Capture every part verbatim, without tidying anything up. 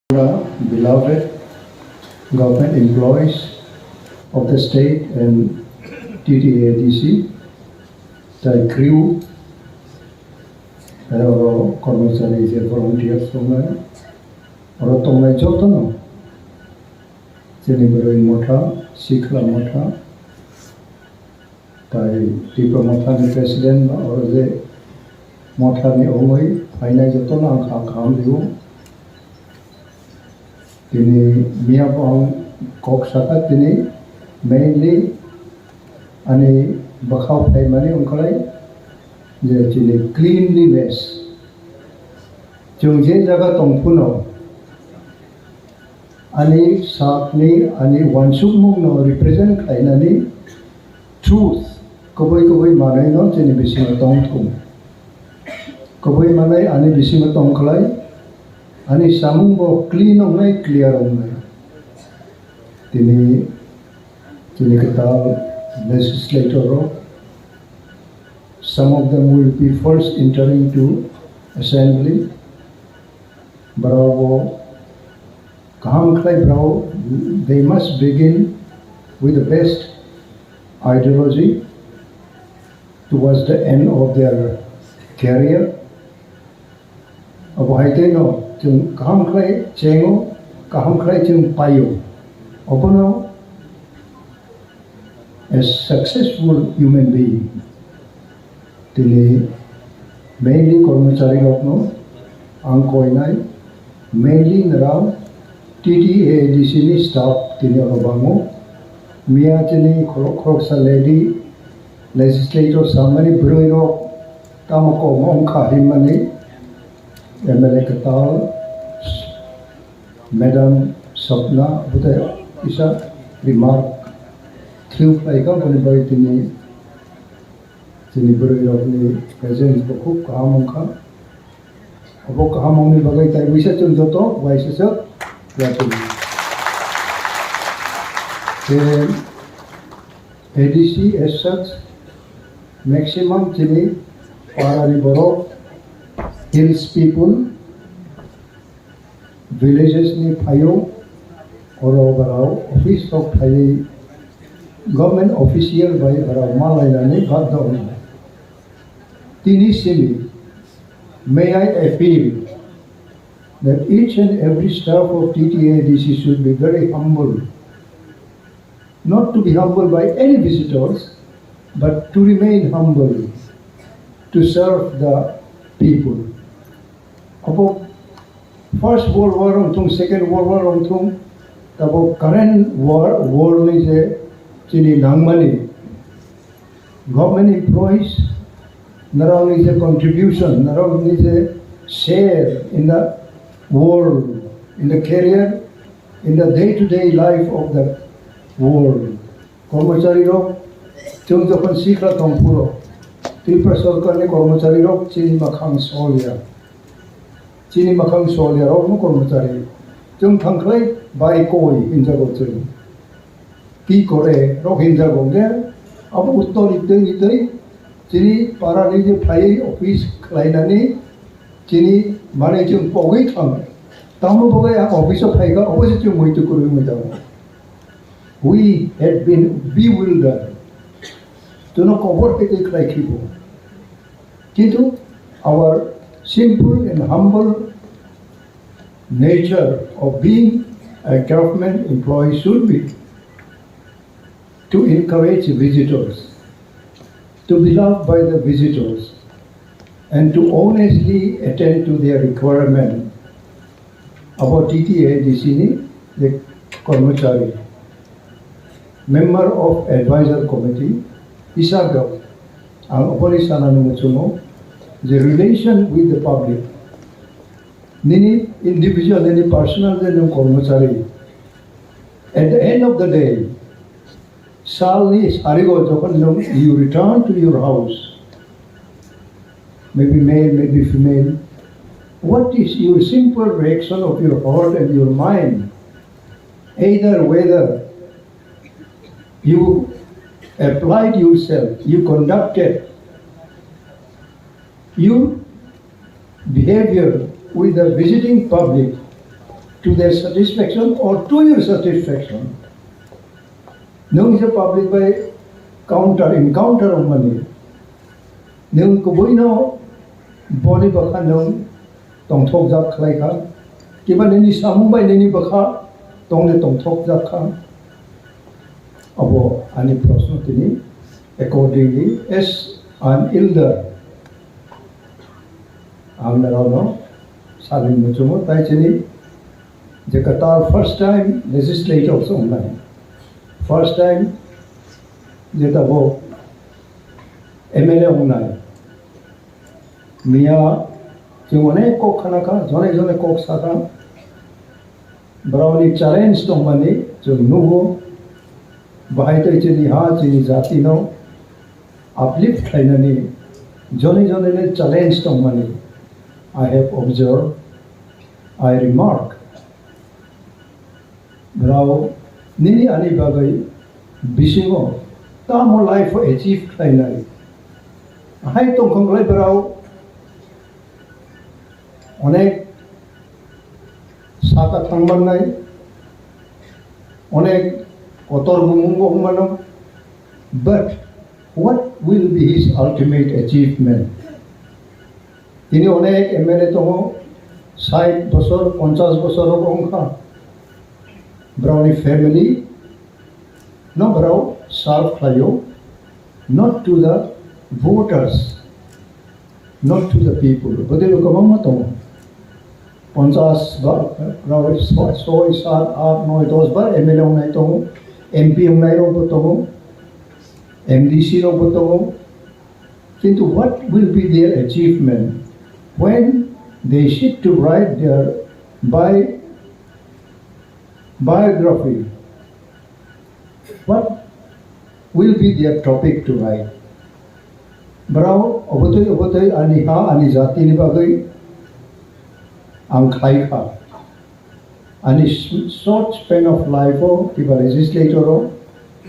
Beloved government employees of the state and T T A D C, the crew, aro kormochari je volunteers tongnai, aro tongnai jotono, chini bwrwi motha, sikla motha, tai Tipra mothani president ba oro je mothani ongwi phainai jotono ang kha kaham rio. Tini miya bo ang kok saka tini mainly ani bwkhao phaimani wngkhlai je chini cleanliness. Chwng je jaga tong phano ani sakni ani uansukmungno represent khlainani truth kwbwi kwbwi manwino chini bisingo tong thung. Kwbwi manwi ani bisingo tong khlai, ani samung bo clean wngnai, clear wngnai. Tini, tini kwtal legislator rok, some of them will be first entering to assembly. Borok bo kaham khlai borok, they must begin with the best ideology towards the end of their career. Abo hai tei no chwng kaham khlai chengo, kaham khlai chwng paio. Obono a successful human being. Tini mainly kormochari rokno ang koinai, mainly nrao T T A D C ni staff tini oro bango. Miya chini khorok khoroksa lady legislator samani bwrwi rok tamo kok wngkha hinmani M L A kwtal Madam Sapna bwtai kisa remark through khlaikha, boni bagwi tini chini bwrwi rokni presence bo khub kaham wngkha. Abo kaham wngni bagwi tai buisa chwng joto uaisaswk ya chwng. Tei A D C as such, maximum chini parani borok, hills people, villages ni phaio, oro barao office rok phaiwi government official bai barao malainani badda wngo. Tini simi, may I appeal that each and every staff of T T A D C should be very humble. Not to be humble by any visitors, but to remain humble, to serve the people. Abo First World War wngthung, Second World War wngthung, tabo current war, world ni je chini nangmani government employees, narokni je contribution, narokni je share in the world, in the career, in the day-to-day life of the world. Kormochari rok, chwng jokhon sikla tong phuru, Tripura sorkar ni kormochari rok chini makhang sol ya. Chini makhang sol ya rok no kormochari. Chwng thangkhlai bai koi hinjago chwng. Ki kore rok hinjago le, abo uttor itwi itwi chini para ni je phai office khlainani chini mane chwng pogwi thang. Tamo bagwi ang office o phaikha, office o chwng muitu kwrwi muitu. We had been bewildered. Jono kobor khe tei khlai khibo. Kintu our simple and humble nature of being a government employee should be to encourage visitors, to be loved by the visitors, and to honestly attend to their requirement. Abo T T A D C ni je kormochari, member of advisor committee hisabe ang oboni sanani muchungo je relation with the public, nini individual, nini personal je nwng kormochari, at the end of the day, salni sarigo jokhon nwng you return to your house, maybe male, maybe female, what is your simple reaction of your heart and your mind? Either whether you applied yourself, you conducted your behavior with the visiting public to their satisfaction or to your satisfaction. Nwng je public bai counter encounter wngmani, nwng kubuino boni bwkha nwng tongthokjak khlai kha, kiba nini samung bai nini bwkha tongde tongthokjak kha. Abo ani proshno tini. Accordingly, as an elder, ang norokno salni muchungo tai chini je kwtal first time legislators wngnai, first time je tabuk M L A wngnai. Miya chwng onek kok khana kha, jone jone kok sa kha. Borokni challenge tongmani chwng nugo. Bahai tei chini ha, chini jatino uplift khlainani jone jone ni challenge tongmani I have observed, I remark. Borok nini ani bagwi bisingo tamo life o achieve khlainai. Hai tongkha wngkhlai borok onek saka thang mannai, onek kotor bumung bo wng mano. But what will be his ultimate achievement? Tini onek M L A tongo, sait bosor, ponchas bosor rok wngkha. Borokni family no borok serve khlaio, not to the voters, not to the people. Bodei bo kwbangma tongo. Ponchas ba, rok soi, sat, at, noi, dos ba M L A wngnai tongo, M P wngnai rokbo tongo, M D C rokbo tongo. Kintu what will be their achievement when they sit to write their bi-, biography? What will be their topic to write? Borok obotwi obotwi ani ha, ani jatini bagwi ang khlai kha. Ani s-, short span of life o kiba legislator o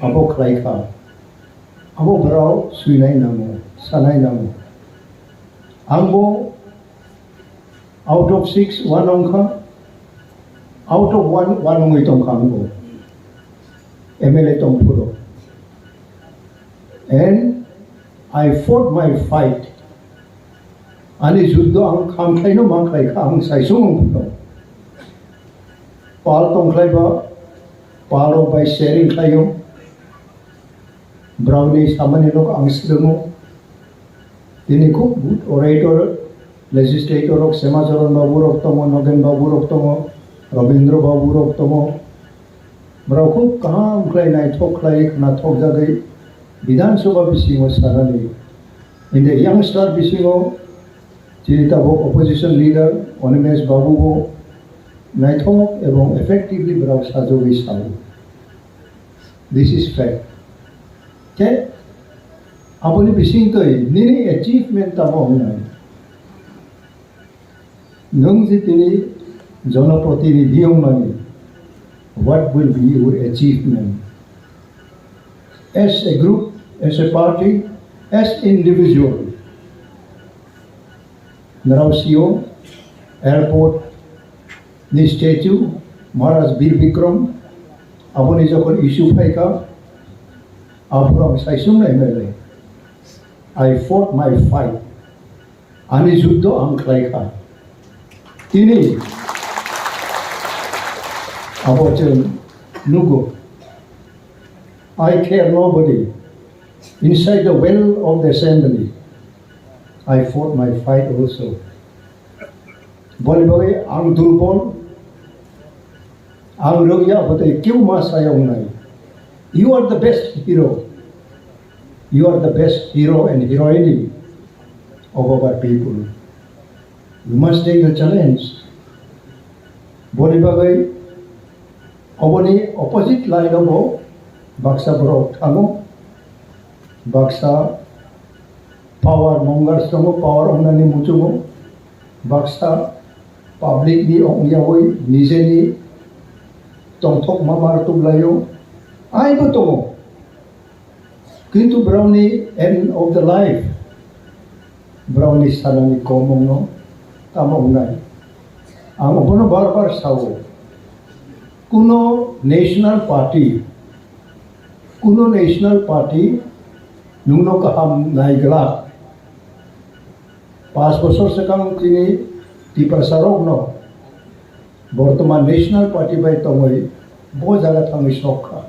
abo khlai kha. Abo borok swinai nango, sanai nango. Ang bo out of six one wngkha, out of one, one wngwi tongkha ang bo. M L A tongphuru. And I fought my fight. Ani juddo ang khamkhlaino ma khlai kha, ang saisung wng phuno. Pal tongkhlai ba, pal rok bai sharing khlaio. Borokni samani rok ang swrwngo. Tini khub good orator, legislator rok, Semacharan babu rok tongo, Nogen babu rok tongo, Robindra babu rok tongo. Borok khub kaham khlai, naithok khlai, khwnathok jagwi Bidhan Sabha bisingo sanani. In the youngster bisingo chini tabuk opposition leader Animesh babu bo naithok ebong effectively borok sajagwi sao. This is fact. Khe aboni bisingtwi nini achievement tamo wngnai? Nwng je tini jonoprotinidhi wngmani, what will be your achievement? As a group, as a party, as individual. Norok sio airport ni statue Maharaj Bir Bikram, aboni jokhon issue phaikha, aphuru ang saisung M L A. I fought my fight. Ani juddo ang khlai kha. Tini abo chwng nugo. I care nobody. Inside the well of the assembly, I fought my fight also. Boni bagwi ang durbol, ang rwngya, bwtwi kebo ma saya wngnai. You are the best hero. You are the best hero and heroine of our people. You must take the challenge. Boni bagwi oboni opposite line o bo baksa borok thango, baksa power mongers tongo, power wngnani muchungo, baksa public ni ongyawi nijeni tongthok ma mar tublaio, aibo tongo. Kintu borokni end of the life, borokni sanani komungno tamo wngnai. Ang obono bar bar sao, Kuno national party, kuno national party nwngno kaham naiglak. Panch bosor swkang chini Tiprasarokno bortoman national party bai tongwi bo jaga thangwi sok kha.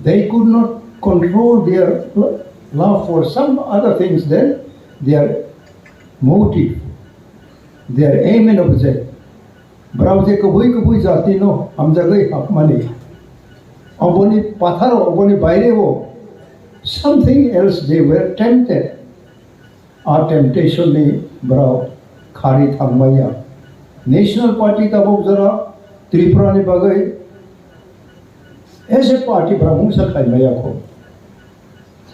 They could not control their love for some other things than their motive, their aim and object. Brao je kubui kubui jati no hamjagwi hapmani, oboni patharo, oboni baireo something else they were tempted. A temptation ni brao khari thangmaya. National party tabuk jora Tripura ni bagwi as a party brao mungsa khaimaya kho.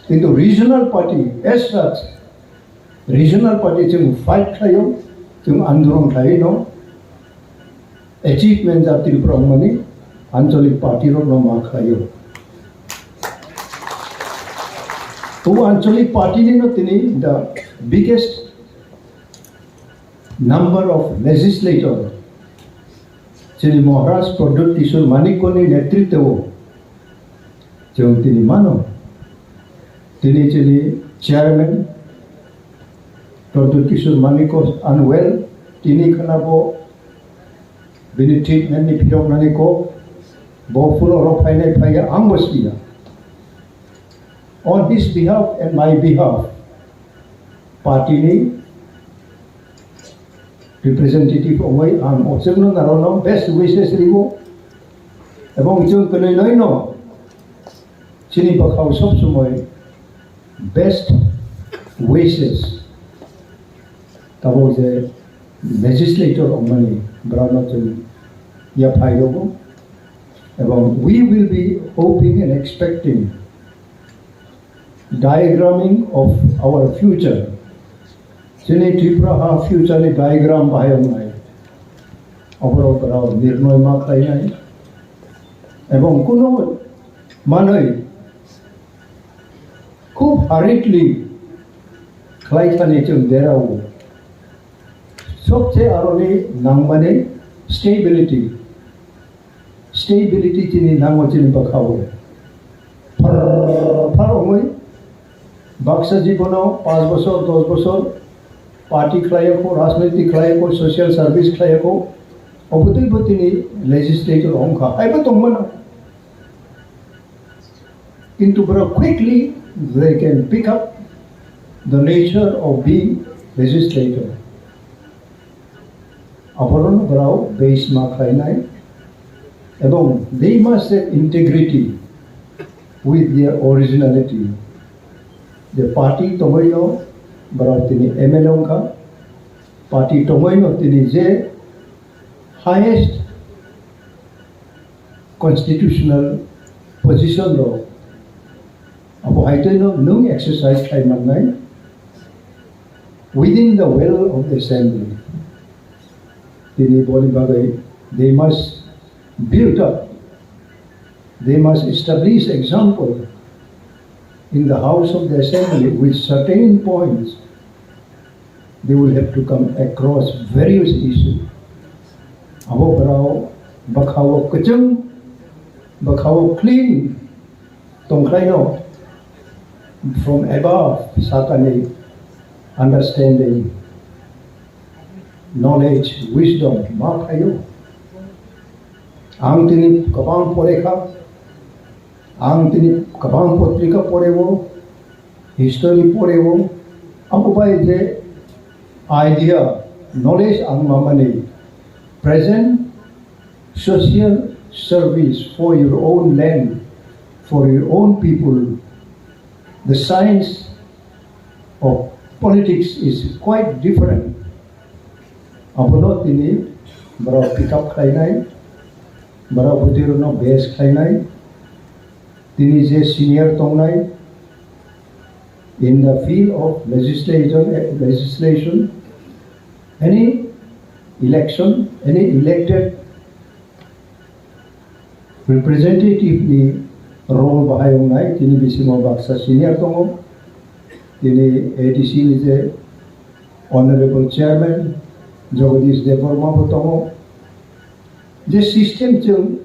Kintu regional party as such, regional party chwng fight khlaio, chwng andolon khlaino, achievement ja Tripura wngmani anchalik party rokno ma khlaio. O anchalik party ni no tini the biggest number of legislator chini Maharaj Pradyut Kishore Manikya ni netritwo chwng tini mano. Tini chini chairman Pradyut Kishore Manikya unwell, tini khana bo bini treatment ni phiroknani kok, bo phuloro phainai phaiya ang bo siya. On his behalf and my behalf, party ni representative wngwi ang ochwngno narono best wishes riwo, ebong chwng kwnwi noino chini bwkhao sob somoi best wishes. Tabuk je legislator wngmani brano chwng yaphai rogo, ebong we will be hoping and expecting diagramming of our future. Chini Tripura ha future ni diagram bahai wngnai. Oborok rao nirnoy ma khlainai. Ebong kuno manwi khub hurriedly khlai thani chwng derao. Sobse aroni nangmani stability. Stability chini nango chini bwkhao. Phar phar wngwi baksa jibono panch bosor, dos bosor party khlaiyakho, rajniti khlaiyakho, social service khlaiyakho, obotwi bo tini legislator wngkha. Haibo tongmano. Kintu borok quickly they can pick up the nature of being legislator. Aborok borok base ma khlainai, ebong they must have integrity with their originality. The party tongwino borok tini M L A wngkha, party tongwino tini je highest constitutional position rok abo hai twi no nwng exercise khai mannai within the well of the assembly. Tini boni bagwi they must build up, they must establish example in the house of the assembly with certain points. They will have to come across various issues. Abo borok bwkhao kwchwng, bwkhao clean tongkhlaino from above sakani understanding, knowledge, wisdom ma phaio. Ang tini kwbang porekha, ang tini kwbang potrika poreo, history poreo, abo bai je idea, knowledge ang mamani present social service for your own land, for your own people, the science of politics is quite different. Abono tini borok pick up khlainai, borok bwtwi rokno base khlainai, tini je senior tongnai in the field of legislation, legislation, any election, any elected representative ni role bahai wngnai, tini bisingo baksa senior tongo, tini A D C ni je Honorable Chairman Jagadish Debbarma bo tongo, Je system chwng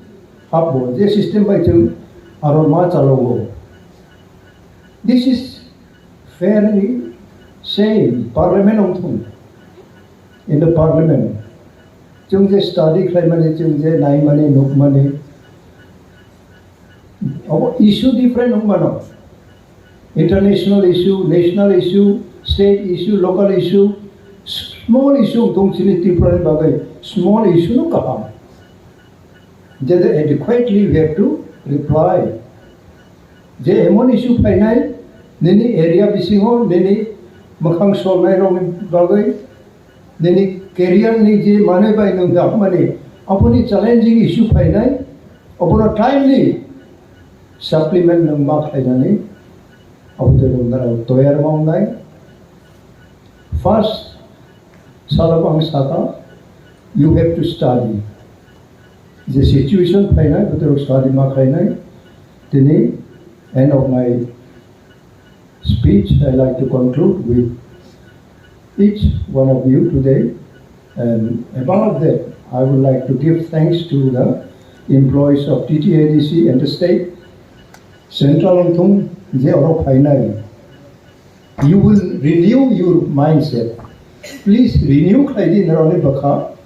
hapbo, je system bai chwng aro ma chalogo. This is fairly same, parliament wngthung. In the parliament, chwng je study khlaimani, chwng je naimani, nukmani, abo issue different wngmano. International issue, national issue, state issue, local issue, small issue wngthung chini Tripura ni bagwi, small issue no kaham. Jede adequately we have to reply. Je emon issue phainai, nini area bisingo, nini mwkhang solnai rokni bagwi, nini career ni je manwi bai nwng jakmani, aboni challenging issue phainai, abono timely supplement nwng ma khlainani, abo tei nwng dara toyar ma wngnai. First, salabo ang saka, you have to study. Je situation phainai, botorok study ma khlainai. Tini end of my speech, I like to conclude with each one of you today. And above that, I would like to give thanks to the employees of T T A D C and the state. Central wngthung je oro phainai. You will renew your mindset. Please renew khlai di norokni bwkha.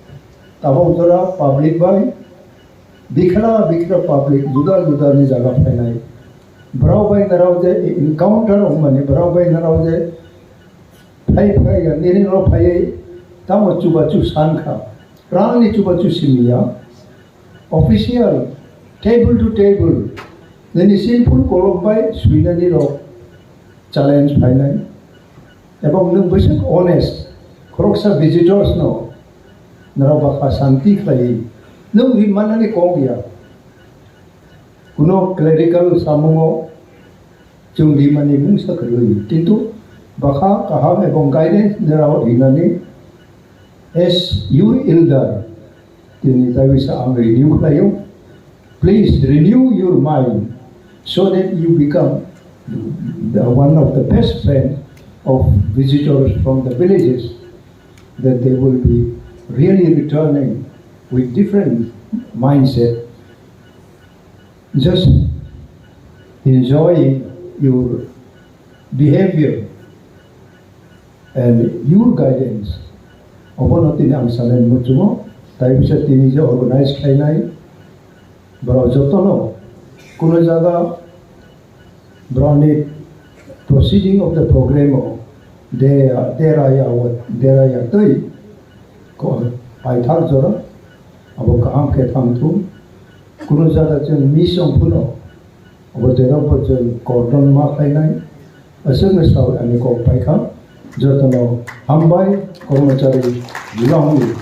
Tabok jora public bai, bikhala bikhala public juda juda ni jaga phainai. Borok bai norok je encounter wngmani, borok bai norok je phai phai ya, nini no phaiwi tamo chubachu san kha. Rang ni chubachu simi ya. Official, table to table, nini sinful kolok bai swinani rok challenge phainai. Ebong nwng bwswk honest, khoroksa visitors no norok bakha santi khlaiwi nwng ri manani kok ya. Kuno clerical samungo chwng rimani mungsa kwrwi, kintu bakha kaham ebong guidance norok rinani as your elder, tini taiwisa ang renew khlaio. Please renew your mind so that you become the, one of the best friend of visitors from the villages, that they will be really returning with different mindset. Just enjoy your behavior and your guidance. Obono tini ang sanai muchungo, tai bisa tini je organize khlainai, borok jotono kuno jaga borokni proceeding of the program o de, deraya, deraya twi ko-, paithak jora abo kaham khe thangthung. Kuno jaga chwng miss wng phano abo derok bo chwng cordon ma khlainai. Aswkno sawi ani kok paikha. Jotono hambai, kormochari long live.